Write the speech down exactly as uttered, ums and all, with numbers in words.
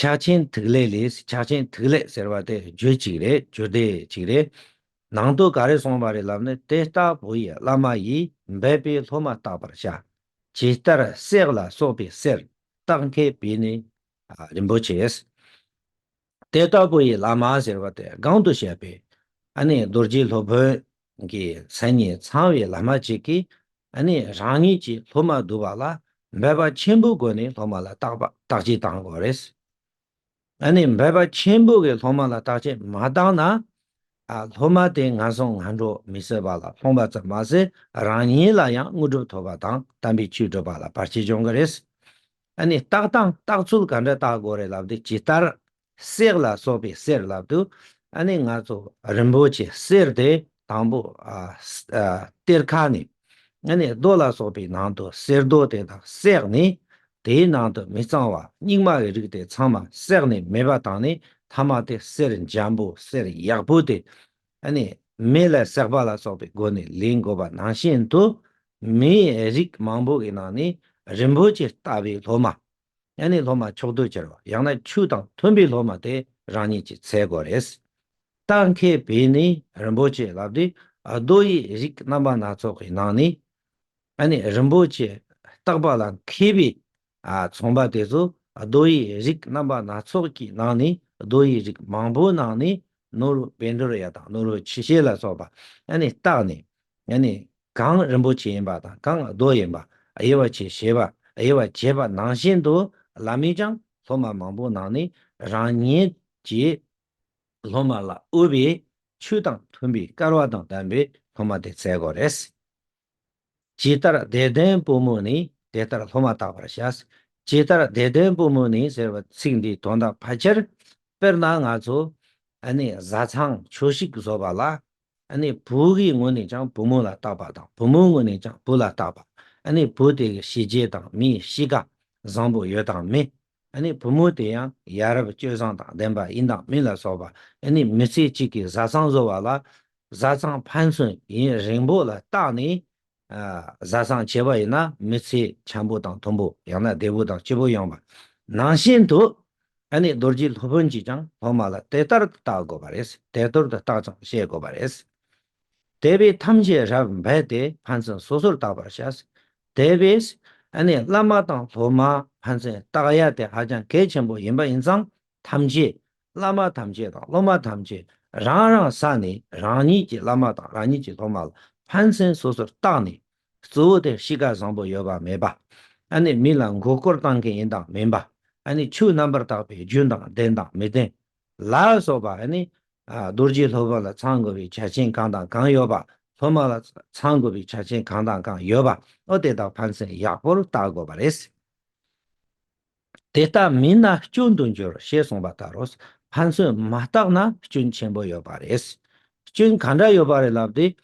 ཕྱག་ཆེན་ཐིག་ལེ་ལས། ཕྱག་ཆེན་ཐིག་ལེ་ཟེར་བ་དེ་རྒྱུད་གཅིག་རེད། རྒྱུད་སྡེ་གཅིག་རེད། ནང་དུ་ག་རེ་གསུངས་པ་རེད་ལབ་ན། དེ་ལྟ་བུ་ཡི་བླ་མ་ཡིས། འབད་པས་སློབ་མ་བརྟག་པར་བྱ། ཇི་ལྟར་བསྲེག་ལ་སོགས་པའི་གསེར། རྟགས་ཁས་བུད་ནས་རིན་པོ་ཆེ། དེ་ལྟ་བུ་ཡི་བླ་མ་ཟེར་བ་དེ་གོང་དུ་བཤད་པའི་ཨ་ནི་རྡོ་རྗེ་སློབ་དཔོན་གྱི་མཚན་ཉིད་ཚང་བའི་བླ་མ་ཅིག་གིས་ཨ་ནི་རང་ཉིད་ཀྱི་སློབ་མ་བསྡུ་བ་ལ་འབད་པ་ཆེན་པོའི་སྒོ་ནས་སློབ་མ་ལ་བརྟག་པ་བརྟག་དཔྱད་བཏང་དགོས་རེད། ཨ་ནི་འབད་པ་ཆེན་པོ་གིས་སློབ་མ་ལ་བརྟག་དཔྱད་མ་བཏང་ན། ཨ་སློབ་མ་དེ་ངན་སོང་ངན་འགྲོ་མི་བཟོད་པ་ལ་ལྷུང་བ་ཙམ་མ་ཟད། རང་ཉིད་ལ་ཡང་དངོས་གྲུབ་ཐོབ་པ་དང་དམ་པའི་ཆོས་སྒྲུབ་པ་ལ་བར་ཆད་འབྱུང་གི་རེད། ཨ་ནི་བརྟག་སྟངས་བརྟག་ཚུལ་ག་འདྲ་བརྟག་དགོས་རེད་ལབ་དུས། ཇི་ལྟར་བསྲེག་ལ་སོགས་པའི་གསེར་ལབ་དུས། ཨ་ནི་ང་ཚོ་རིན་པོ་ཆེ་གསེར་དེ་དང་པོ་ཨ་ཨ་གཏེར་ཁ་ནས། ཨ་ནི་རྡོ་ལ་སོགས་པའི་ནང་དུ་གསེར་རྡོ་དེ་དག་བསྲེགས་ནས། དེའི་ནང་དུ་མི་གཙང་བ་སྙིགས་མ་གི་རིགས་དེ་ཚང་མ་བསྲེགས་ནས་མེད་པ་བཏང་ནས། ཐ་མ་དེ་གསེར་འཇམ་པོ་གསེར་ཡག་པོ་དེ་ཨ་ནི་མེ་ལ་བསྲེགས་པ་ལ་སོགས་པའི་སྒོ་ནས་ལེན་དགོས་པ་ནང་བཞིན་དུ། མེའི་རིགས་མང་པོ་གི་ནང་ནས་རིན་པོ་ཆེ་ལྟ་བུའི་སློབ་མ། ཨ་ནི་སློབ་མ་མཆོག་ཏུ་གྱུར་པ། ཡང་ན་ཆོས་དང་མཐུན་པའི་སློབ་མ་དེ་རང་ཉིད་ཀྱིས་འཚོལ་དགོས་རེད། རྟགས་ཁས་བུད་ནས་རིན་པོ་ཆེ་ལབ་དུས། རྡོ་ཡི་རིགས་རྣམ་པ་སྣ་ཚོགས་ཀྱི་ནང་ནས། ཨ་ནི་རིན་པོ་ཆེ་བརྟག་པ་ལ་མཁས་པའི་ཨ་ཚོང་པ་དེ་ཚོ་རྡོ་ཡི་རིགས་རྣམ་པ་སྣ་ཚོགས་ཀྱི་ནང་ནས། རྡོ་ཡི་རིགས་མང་པོའི་ནང་ནས་ནོར་བུ་བཻ་ཌཱུརྱ་དང་ནོར་བུ་ཆུ་ཤེལ་ལ་སོགས་པ་ཨ་ནི་བརྟགས་ནས། ཨ་ནི་གང་རིན་པོ་ཆེ་ཡིན་པ་དང་གང་རྡོ་ཡིན་པ། དབྱེ་བ་ཕྱེ་ཤེས་པ། དབྱེ་བ་ཕྱེ་བ་ནང་བཞིན་དུ་བླ་མས་ཀྱང་སློབ་མ་མང་པོའི་ནང་ནས་རང་ཉིད་ཀྱི་སློབ་མ་ལ་འོས་པའི་ཆོས་དང་མཐུན་པའི་སྐལ་བ་དང་ལྡན་པའི་སློབ་མ་དེ་འཚོལ་དགོས་རེད། ཇི་ལྟར་དད་ལྡན་པུས་མོ་ནི། དེ་ལྟར་སློབ་མ་བརྟག་པར་བྱ། ཇི་ལྟར་དད་ལྡན་པུས་མོ་ནི་ཟེར་བའི་ཚིག་འདིའི་དོན་དག་ཕལ་ཆེར། དཔེར་ན་ང་ཚོ་ཨ་ནི་བཟའ་ཚང་ཆོས་ཞིག་བཟོ་བ་ལ། ཨ་ནི་བུ་གི་ངོས་ནས་ཀྱང་བུ་མོ་ལ་བརྟག་པ་དང་། བུ་མོའི་ངོས་ནས་ཀྱང་བུ་ལ་བརྟག་པ། ཨ་ནི་བུ་དེ་གི་བྱས་རྗེས་དང་མིའི་གཤིས་ཀ་བཟང་པོ་ཡོད་དང་མེད། ཨ་ནི་བུ་མོ་དེ་ཡང་ཡ་རབས་སྤྱོད་བཟང་དང་ལྡན་པ་ཡིན་དང་མིན་ལ་སོགས་པ། ཨ་ནི་མི་ཚེ་གཅིག་གི་བཟའ་ཚང་བཟོ་བ་ལ། བཟའ་ཚང་ཕན་ཚུན་ཡུན་རིང་པོ་ལ་བརྟག་ནས། ཨ་བཟའ་ཚང་བྱས་པ་ཡིན་ན་མི་ཚེ་འཆམ་པོ་དང་མཐུན་པོ། ཡང་ན་བདེ་པོ་དང་སྐྱིད་པོ་ཡོང་བ་ནང་བཞིན་དུ། ཨ་ནི་རྡོ་རྗེ་སློབ་དཔོན་གྱིས་ཀྱང་སློབ་མ་ལ་དེ་ལྟར་བརྟག་དགོས་པ་རེད། དེ་ལྟར་དུ་བརྟག་ཅིང་དཔྱད་དགོས་པ་རེད། དད་པས་ཐམས་ཅད་རབ་འབད་དེ། ཕན་ཚུན་སོ་སོར་བརྟག་པར་བྱ། དད་པས། ཨ་ནི་བླ་མ་དང་སློབ་མ་ཕན་ཚུན་བརྟག་ཡ་དེ་ཧ་ཅང་གལ་ཆེན་པོ་ཡིན་པ་ཡིན་ཙང་། ཐམས་ཅད། བླ་མ་ཐམས་ཅད་དང་སློབ་མ་ཐམས་ཅད་རང་རང་ས་ནས་རང་ཉིད་ཀྱི་བླ་མ་དང་རང་ཉིད་ཀྱི་སློབ་མ་ལ་ཕན་ཚུན་སོ་སོར་བརྟག་ནས། གཙོ་བོ་དེ་གཤིས་ཀ་བཟང་པོ་ཡོད་པ་མེད་པ། ཨ་ནི་མི་ལ་མགོ་སྐོར་བཏང་མཁན་ཡིན་དང་མིན་པ། ཨ་ནི་ཆོས་རྣམ་པར་དག་པའི་རྒྱུན་དང་ལྡན་དང་མི་ལྡན་ལ་སོགས་པ། ཨ་ནི་ཨ་རྡོ་རྗེ་སློབ་དཔོན་ལ་ཚང་དགོས་པའི་ཆ་རྐྱེན་གང་དང་གང་ཡོད་པ། སློབ་མ་ལ་ཚང་དགོས་པའི་ཆ་རྐྱེན་གང་དང་གང་ཡོད་པ། འོ་དེ་དག་ཕན་ཚུན་ཡག་པོར་བརྟག་དགོས་པ་རེད། དེ་ལྟ་མིན་ན་སྐྱོན་དུ་འགྱུར་ཞེས་གསུངས་པ་ལྟར་རོ། ཕན་ཚུན་མ་བརྟགས་ན་སྐྱོན་ཆེན་པོ་ཡོད་པ་རེད། སྐྱོན་ག་འདྲ་ཡོད་པ་རེད་ལབ་དུས།